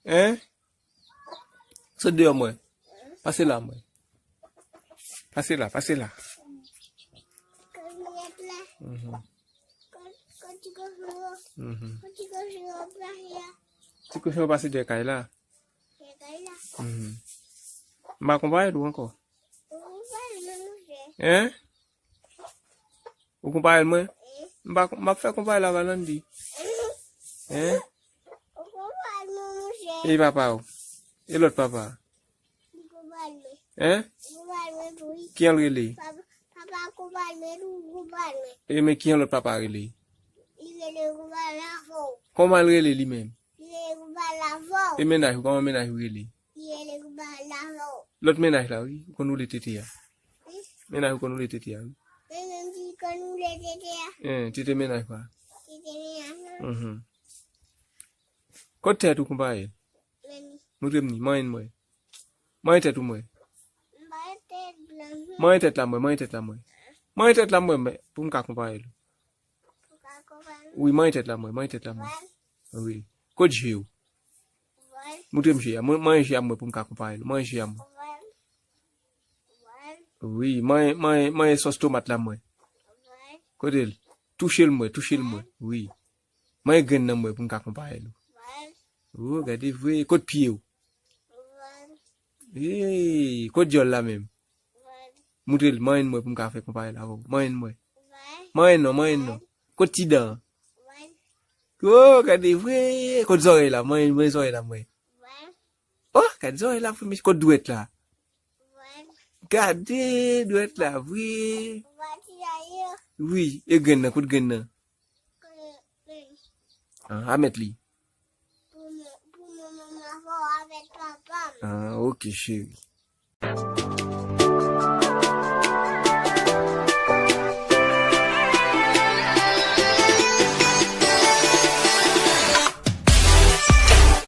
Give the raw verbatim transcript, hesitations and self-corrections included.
Hein? Sot deyò mwen. Pase la mwen. Pase la, pase la. Mhm. Mhm. Ti kochon yo pase dèyè kay la. Mhm. M pa konpare l ou ankò. Hein? Ou konpare l mwen? M pa, m ap fè konpare l a Valandi. Hein? E papa ou? E lòt papa? Hein? Ki an l rele? E men ki an lòt papa rele? Kòman l rele li menm? E mennaj ou, kòman mennaj ou rele? Lòt mennaj la, wi, ou konn woule tete a. Mennaj ou konn woule tete a, wi. Mennaj ki konn woule tete a. Hein, tete mennaj pa. Tete mennaj la. Mhm. Kot tèt ou konpare l? Montre m ni, manyen mwen. Manyen tèt ou mwen. Manyen tèt la mwen, manyen tèt la mwen. Manyen tèt la mwen, men, pou m ka konpare l. Wi, manyen tèt la mwen, manyen tèt la mwen. Wi. Kot je ou? Montre m je a. Mwen, manyen je a mwen pou m ka konpare l. Manyen je a mwen. Wi, manyen, manyen, manyen sòs tomat la mwen. Kote l? Touche l mwen, touche l mwen. Wi. Manyen grenn nan mwen pou m ka konpare l. Oh, gade vre. Kot pye ou? Hey, kot dyòl la menm? Montre l, manyen mwen pou m ka fè konpare l avè w. Manyen mwen. Manyen non, manyen non. Kot ti dan? Oh, gade vre. Kot zòrèy la? Manyen mwen zòrèy la mwen. Oh, gade zòrèy la vre, mesye. Kot dwèt la? Gade dwèt la vre. Wi, e grenn nan, kot grenn nan? Ah, a met li. Ah, ok, cheri.